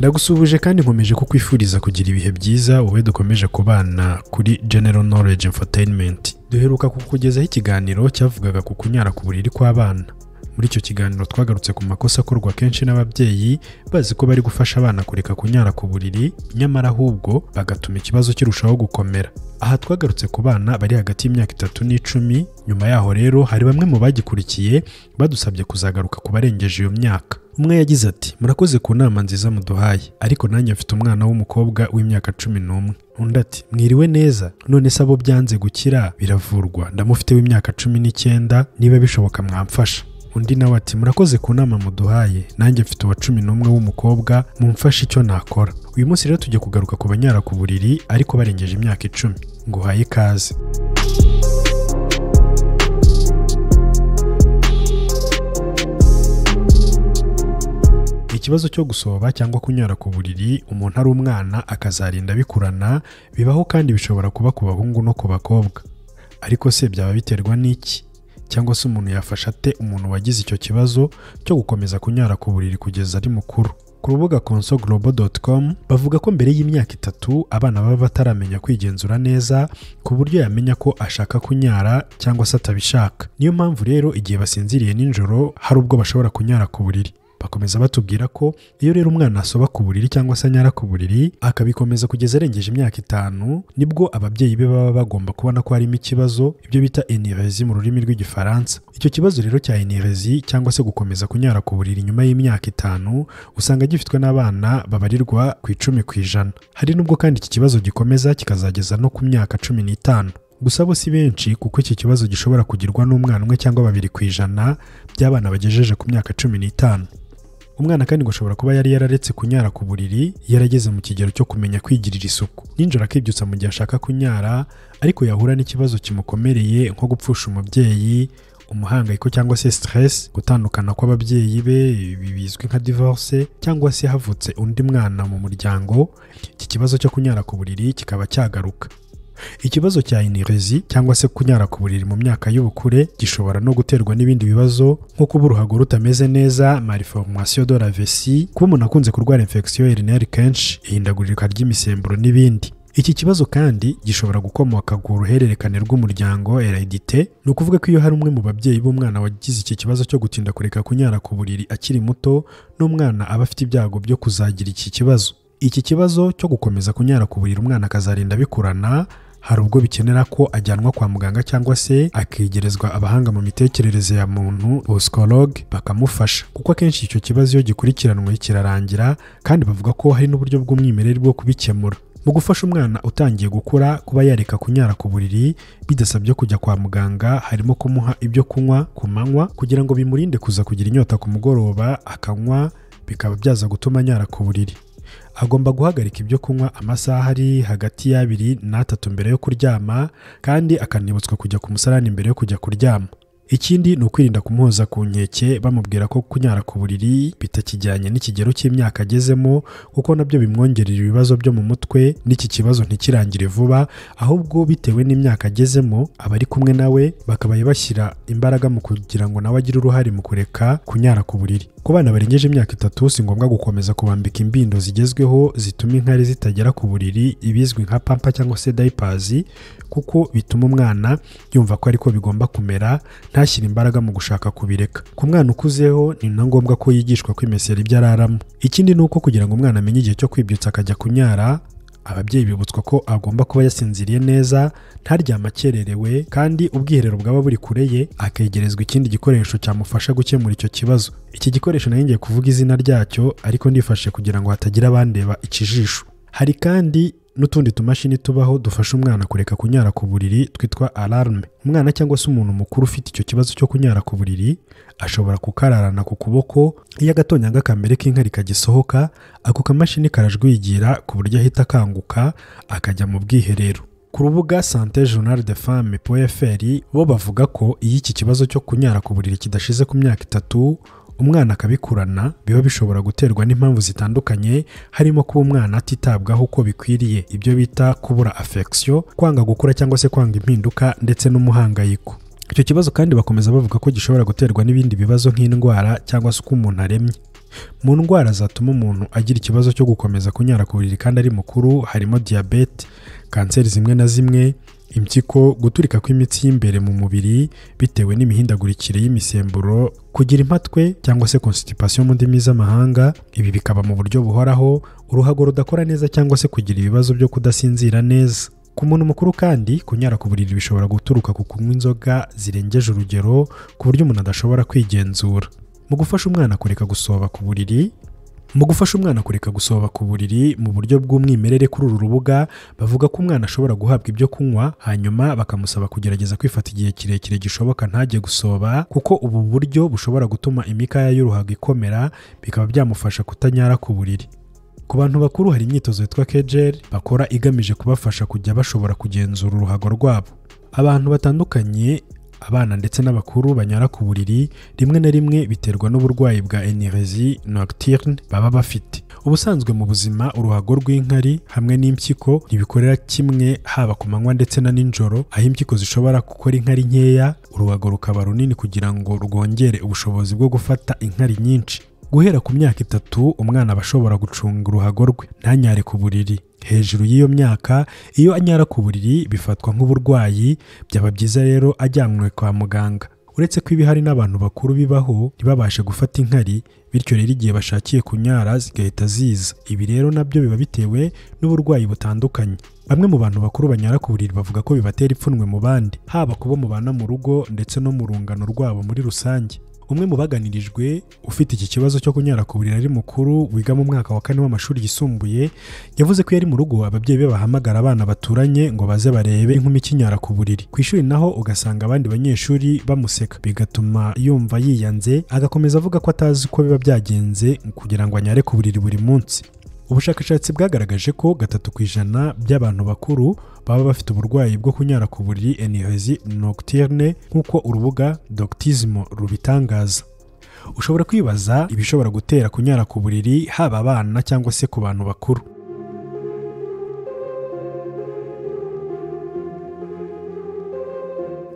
Ndagusuhuje kandi nkomeje kukwifuriza kugira ibihe byiza wowe dukomeje kubana kuri General Knowledge Infotainment. Duheruka kukugezaho ikiganiro cyavugaga ku kunyara ku buriri kw'abana. Muri icyo kiganiro twagarutse ku makosa akorwa kenshi n'ababyeyi bazi ko bari gufasha abana kureka kunyara ku buriri, nyamara ahubwo bagatuma ikibazo kirushaho gukomera. Aha twagarutse ku bana bari hagati y'imyaka 3 n'10. Nyuma yaho rero hari bamwe mu bagikurikiye badusabye kuzagaruka ku barengeje iyo myaka. Umwe yagize ati: "Murakoze ku nama nziza muduhaye, ariko nanjye mfite umwana w'umukobwa w'imyaka 11." Undi ati: "Mwiriwe neza, none se abo byanze gukira biravurwa? Ndamufite w'imyaka 19, niba bishoboka mwamfasha." Undi nawe ati: "Murakoze ku nama muduhaye, nanjye mfite uwa 11 w'umukobwa, mumfashe icyo nakora." Uyu munsi rero tujye kugaruka ku banyara ku buriri ariko barengeje imyaka 10. Nguhaye ikaze. Ikibazo cyo gusoba cyangwa kunyara ku buriri umuntu ari umwana akazarinda bikurana bibaho, kandi bishobora kuba ku bahungu no ku bakobwa. Ariko se byaba biterwa n'iki? Cyangwa se umuntu yafasha ate umuntu wagize icyo kibazo cyo gukomeza kunyara ku buriri kugeza ari mukuru? Ku rubuga consoglobal.com bavuga ko mbere y'imyaka 3 abana baba bataramenya kwigenzura neza ku buryo yamenya ko ashaka kunyara cyangwa se atabishaka. Niyo mpamvu rero igihe basinziriye nijoro hari ubwo bashobora kunyara ku buriri. Bakomeza batubwira ko iyo rero umwana asoba ku buriri cyangwa se anyara ku buriri akabikomeza kugeza arengeje imyaka 5, nibwo ababyeyi be baba bagomba kubona ko harimo ikibazo, ibyo bita énurésie mu rurimi rw'igifaransa. Icyo kibazo rero cya énurésie cyangwa se gukomeza kunyara ku buriri nyuma y'imyaka 5 usanga gifitwe n'abana babarirwa ku 10%. Hari nubwo kandi iki kibazo gikomeza kikazageza no ku myaka 15. Gusa bo si benshi, kuko iki kibazo gishobora kugirwa n'umwana umwe cyangwa 2% by'abana bagejeje ku myaka 15. Umwana kandi ngo ashobora kuba yari yararetse kunyara ku buriri yarageze mu kigero cyo kumenya kwigirira isuku. Ninjoro akibyutsa mu gihe ashaka kunyara, ariko yahura n'ikibazo kimukomereye nko gupfusha umubyeyi, umuhangayiko cyangwa se stress, gutandukana kw'ababyeyi be bizwi nka divorce, cyangwa se havutse undi mwana mu muryango, iki kibazo cyo kunyara ku buriri kikaba cyagaruka. Ikibazo cya énurésie cyangwa se kunyara ku buriri mu myaka y'ubukure gishobora no guterwa n'ibindi bibazo nko kuba uruhago rutameze neza, malformation de la vessie, kuba umuntu akunze kurwara infection urinaire kenshi, ihindagurika ry'imisemburo n'ibindi. Iki kibazo kandi gishobora gukomoka ku ruhererekane rw'umuryango hérédité. Ni ukuvuga ko iyo hari umwe mu babyeyi b'umwana wagize iki kibazo cyo gutinda kureka kunyara ku buriri akiri muto, n'umwana aba afite ibyago byo kuzagira iki kibazo. Iki kibazo cyo gukomeza kunyara ku buriri umwana akazarinda bikurana, hari ubwo bikenera ko ajyanwa kwa muganga cyangwa se akegerezwa abahanga mu mitekerereze ya muntu, psychologue, bakamufasha, kuko akenshi icyo kibazo iyo gikurikiranwe kirarangira, kandi bavuga ko hari n'uburyo bw'umwimerere bwo kubikemura. Mu gufasha umwana utangiye gukura kuba yareka kunyara ku buriri bidasabye kujya kwa muganga, harimo kumuha ibyo kunywa ku manywa kugira ngo bimurinde kuza kugira inyota ku mugoroba akanywa, bikaba byaza gutuma anyara ku buriri. Agomba guhagarika ibyo kunywa amasaha ari hagati ya 2 na 3 mbere yo kuryama, kandi akanibutswa kujya ku musarani mbere yo kujya kuryama. Ikindi ni ukwirinda kumuhoza ku nkeke bamubwira ko kunyara ku buriri bitakijyanye n'ikigero cy'imyaka agezemo, kuko nabyo bimwongerera ibibazo byo mu mutwe, n'iki kibazo ntikirangire vuba, ahubwo bitewe n'imyaka agezemo abari kumwe nawe bakabaye bashyira imbaraga mu kugira ngo nawe agire uruhare mu kureka kunyara ku buriri. Ku bana barengeje imyaka 3 si ngombwa gukomeza kubambika imbindo zigezweho zituma inkari zitagera ku buriri, ibizwi nka pampa cyangwa se diapers, kuko bituma umwana yumva ko ariko bigomba kumera, ntashyira imbaraga mu gushaka kubireka. Ku mwana ukuzeho ni na ngombwa ko yigishwa kwimesera ibyo araramo. Ikindi ni uko kugira ngo umwana amenye igihe cyo kwibyutsa akajya kunyara, ababyeyi bibutswa ko agomba kuba yasinziriye neza, ntaryama akererewe, kandi ubwiherero bwaba buri kure ye akegerezwa ikindi gikoresho cyamufasha gukemura icyo kibazo. Iki gikoresho nari ngiye kuvuga izina ryacyo, ariko ndifashe kugira ngo hatagira abandeba ikijisho. Hari kandi n'utundi tumashini tubaho dufasha umwana kureka kunyara ku buriri twitwa alarme. Umwana cyangwa se umuntu mukuru ufite icyo kibazo cyo kunyara ku buriri ashobora kukararana ku kuboko, iyo agatonyanga kamere k'inkari kagisohoka, ako kamashini karajwigira ku buryo ahita akanguka akajya mu bwiherero. Ku rubuga santejournaldefemme.fr bo bavuga ko iyo iki kibazo cyo kunyara ku buriri kidashize ku myaka 3 umwana akabikurana, biba bishobora guterwa n'impamvu zitandukanye, harimo kuba umwana atitabwaho uko bikwiriye, ibyo bita kubura affection, kwanga gukura cyangwa se kwanga impinduka, ndetse n'umuhangayiko. Icyo kibazo kandi bakomeza bavuga ko gishobora guterwa n'ibindi bibazo nk'indwara cyangwa se uko umuntu aremye. Mu ndwara zatuma umuntu agira ikibazo cyo gukomeza kunyara ku buriri kandi ari mukuru harimo diyabete, kanseri zimwe na zimwe, impyiko, guturika kw'imitsi y'imbere mu mubiri bitewe n'imihindagurikire y'imisemburo, kugira impatwe cyangwa se constipation mu ndimi z'amahanga, ibi bikaba mu buryo buhoraho, uruhago rudakora neza cyangwa se kugira ibibazo byo kudasinzira neza. Ku muntu mukuru kandi, kunyara ku buriri bishobora guturuka ku kunywa inzoga zirengeje urugero ku buryo umuntu adashobora kwigenzura. Mu gufasha umwana kureka gusoba ku buriri, mu gufasha umwana kureka gusoba ku buriri mu buryo bw'umwimerere, kuri uru rubuga bavuga ko umwana ashobora guhabwa ibyo kunywa hanyuma bakamusaba kugerageza kwifata igihe kirekire gishoboka ntajye gusoba, kuko ubu buryo bushobora gutuma imikaya y'uruhago ikomera bikaba byamufasha kutanyara ku buriri. Ku bantu bakuru hari imyitozo yitwa Kegel bakora igamije kubafasha kujya bashobora kugenzura uruhago rwabo. Abantu batandukanye, abana ndetse n'abakuru, banyara ku buriri rimwe na rimwe biterwa n'uburwayi bwa enurésie nocturne baba bafite. Ubusanzwe mu buzima uruhago rw'inkari hamwe n'impyiko ntibikorera kimwe haba ku manywa ndetse na nijoro, aho impyiko zishobora gukora inkari nkeya, uruhago rukaba runini kugira ngo rwongere ubushobozi bwo gufata inkari nyinshi. Guhera ku myaka 3 umwana aba ashobora gucunga uruhago rwe ntanyare ku buriri. Hejuru y'iyo myaka iyo anyara ku buriri bifatwa nk'uburwayi, byaba byiza rero ajyanwe kwa muganga. Uretse ko ibi hari n'abantu bakuru bibaho ntibabashe gufata inkari, bityo rero igihe bashakiye kunyara zigahita ziza. Ibi rero nabyo biba bitewe n'uburwayi butandukanye. Bamwe mu bantu bakuru banyara ku buriri bavuga ko bibatera ipfunwe mu bandi, haba kubo mubana mu rugo ndetse no mu rungano rwabo muri rusange. Umwe mu baganirijwe ufite iki kibazo cyo kunyara ku buriri ari mukuru wiga mu mwaka wa 4 w'amashuri yisumbuye, yavuze ko yari mu rugo ababyeyi be bahamagara abana baturanye ngo baze barebe inkumi ikinyara ku buriri. Ku ishuri naho ugasanga abandi banyeshuri bamuseka, bigatuma yumva yiyanze, agakomeza avuga ko atazi uko biba byagenze kugira ngo anyare ku buriri buri munsi. Ubushakashatsi bwagaragaje ko 3% by'abantu bakuru baba bafite uburwayi bwo kunyara ku buriri enurésie nocturne nk'uko urubuga Doctismo rubitangaza. Ushobora kwibaza ibishobora gutera kunyara ku buriri haba abana cyangwa se ku bantu bakuru.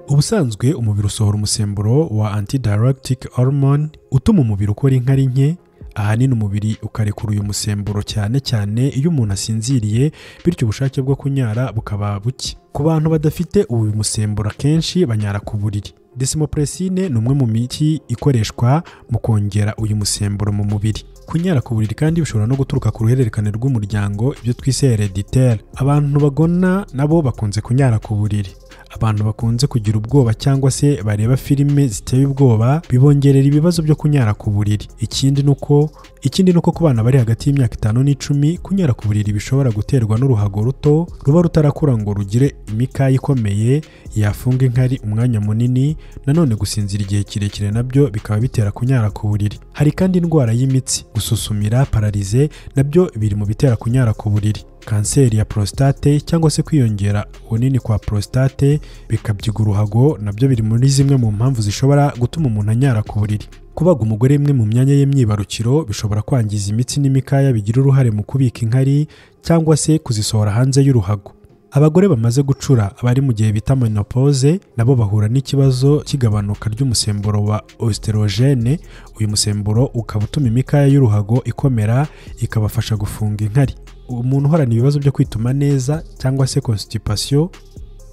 Ubusanzwe umubiri usohora umusemburo wa antidiuretic hormone utuma umubiri ukora inkari nke. Ahanini umubiri ukarekura uyu musemburo cyane cyane iyo umuntu asinziriye, bityo ubushake bwo kunyara bukaba buke. Ku bantu badafite uyu musemburo akenshi banyara ku buriri. Desmopresine ni umwe mu miti ikoreshwa mu kongera uyu musemburo mu mubiri. Kunyara ku buriri kandi bishobora no guturuka ku ruhererekane rw'umuryango, ibyo twise hereditaire. Abantu bagona nabo bakunze kunyara ku buriri. Abantu bakunze kugira ubwoba cyangwa se bareba filime ziteye ubwoba bibongerera ibibazo byo kunyara ku buriri. Ikindi nuko ku bana bari hagati y'imyaka 5 n'icumi kunyara ku buriri bishobora guterwa n'uruhago ruto ruba rutarakura ngo rugire imikaya ikomeye yafunga inkari umwanya munini. Nanone gusinzira igihe kirekire nabyo bikaba bitera kunyara ku buriri. Hari kandi indwara y'imitsi, gususumira, pararize nabyo biri mu bitera kunyara ku buriri. Kanseri ya prostate cyangwa se kwiyongera ubunini kwa prostate bikabyiga uruhago nabyo biri muri zimwe mu mpamvu zishobora gutuma umuntu anyara ku buriri. Kubaga umugore imwe mu myanya y'imyibarukiro bishobora kwangiza imitsi n'imikaya bigira uruhare mu kubika inkari cyangwa se kuzisohora hanze y'uruhago. Abagore bamaze gucura abari mu gihe bita menopause nabo bahura n'ikibazo cy'igabanuka ry'umusemburo wa oestrogene. Uyu musemburo ukaba utuma imikaya y'uruhago ikomera ikabafasha gufunga inkari. Umuntu uhorana ibibazo byo kwituma neza cyangwa se constipation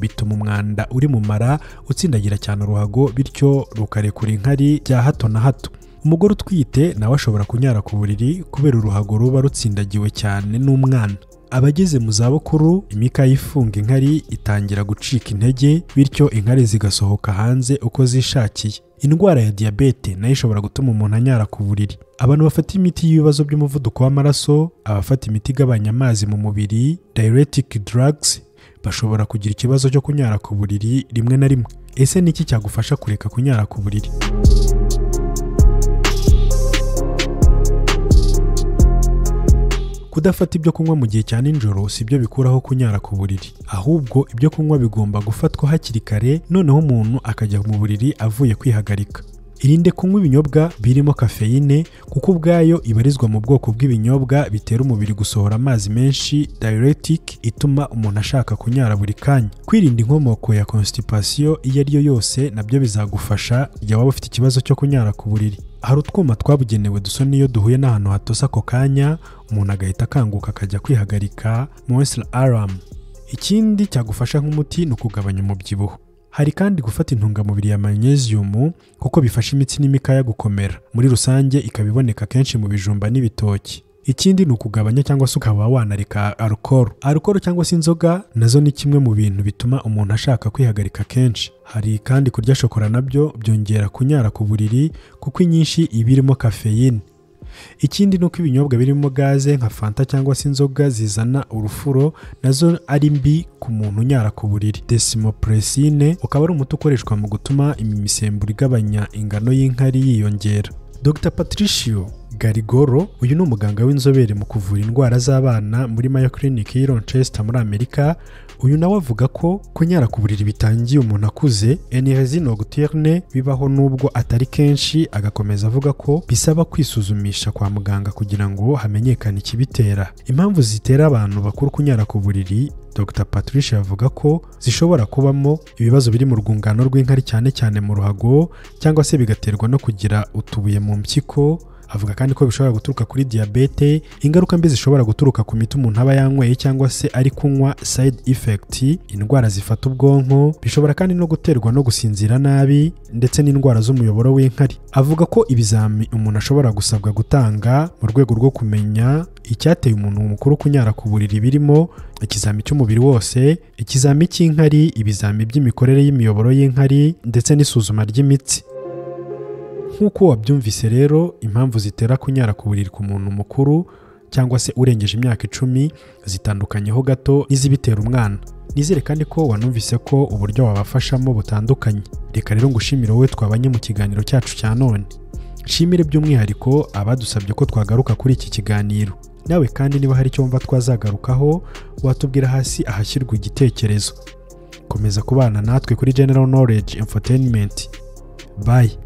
bituma umwanda uri mu mara utsindagira cyane uruhago, bityo rukarekura inkari bya hato na hato. Umugore utwite nawe ashobora kunyara ku buriri kubera uruhago ruba rutsindagiwe cyane n'umwana. Abageze mu zabukuru imikaya ifunga inkari itangira gucika intege, bityo inkari zigasohoka hanze uko zishakiye. Indwara ya diyabete nayo ishobora gutuma umuntu anyara ku buriri. Abantu bafata imiti y'ibibazo by'umuvuduko w'amaraso, abafata imiti igabanya amazi mu mubiri diuretic drugs, bashobora kugira ikibazo cyo kunyara ku buriri rimwe na rimwe. Ese ni iki cyagufasha kureka kunyara ku buriri? Kudafata ibyo kunywa mu gihe cya nijoro si byo bikuraho kunyara ku buriri, ahubwo ibyo kunywa bigomba gufatwa hakiri kare, noneho umuntu akajya mu buriri avuye kwihagarika. Irinde kunywa ibinyobwa birimo kafeyine kuko ubwayo ibarizwa mu bwoko bw'ibinyobwa bitera umubiri gusohora amazi menshi diuretic ituma umuntu ashaka kunyara buri kanya. Kwirinda inkomoko ya constipation iyo ari yo yose nabyo bizagufasha igihe waba ufite ikibazo cyo kunyara ku buriri. Hari utwuma twabugenewe dusona iyo duhuye n'ahantu hatose ako kanya, umuntu agahita akanguka akajya kwihagarika, motion alarm. Ikindi cyagufasha nk'umuti ni ukugabanya umubyibuho. Hari kandi gufata intungamubiri ya magnesium kuko bifasha imitsi n'imikaya gukomera. Muri rusange ikaba iboneka kenshi mu bijumba n'ibitoki. Ikindi ni ukugabanya cyangwa se ukaba wanareka alcohol. Alcohol cyangwa se inzoga nazo ni kimwe mu bintu bituma umuntu ashaka kwihagarika kenshi. Hari kandi kurya shokora, nabyo byongera kunyara ku buriri kuko inyinshi iba irimo caffeine. Ikindi ni uko ibinyobwa birimo gaze nka fanta cyangwa se inzoga zizana urufuro nazo ari mbi ku muntu unyara ku buriri. Desmopressine ukaba ari umuti ukoreshwa mu gutuma imisemburo igabanya ingano y'inkari yiyongera. Dr Patricio Garigoro, uyu ni umuganga w'inzobere mu kuvura indwara z'abana muri Mayo Clinic y'i Rochester muri Amerika. Uyu nawe avuga ko kunyara ku buriri bitangiye umuntu akuze, enurésie nocturne, bibaho nubwo atari kenshi. Agakomeza avuga ko bisaba kwisuzumisha kwa muganga kugira ngo hamenyekane ikibitera. Impamvu zitera abantu bakuru kunyara ku buriri, Dr Patricia avuga ko zishobora kubamo ibibazo biri mu rwungano rw'inkari, cyane cyane mu ruhago, cyangwa se bigaterwa no kugira utubuye mu mpyiko. Avuga kandi ko bishobora guturuka kuri diyabete, ingaruka mbi zishobora guturuka ku miti umuntu aba yanyweye cyangwa se ari kunywa, side effect, indwara zifata ubwonko, bishobora kandi no guterwa no gusinzira nabi ndetse n'indwara z'umuyoboro w'inkari. Avuga ko ibizami umuntu ashobora gusabwa gutanga mu rwego rwo kumenya icyateye umuntu mukuru kunyara ku buriri birimo ikizami cy'umubiri wose, ikizami cy'inkari, ibizami by'imikorere y'imiyoboro y'inkari ndetse n'isuzuma ry'imitsi. Nk'uko wabyumvise rero, impamvu zitera kunyara ku buriri ku muntu mukuru cyangwa se urengeje imyaka 10 zitandukanyeho gato n'izibitera umwana. Nizere kandi ko wanumvise ko uburyo wabafashamo butandukanye. Reka rero ngushimire wowe twabanye mu kiganiro cyacu cya none. Nshimire by'umwihariko abadusabye ko twagaruka kuri iki kiganiro. Nawe kandi niba hari icyo wumva twazagarukaho, watubwira hasi ahashyirwa igitekerezo. Komeza kubana natwe kuri General Knowledge Infotainment. Bye.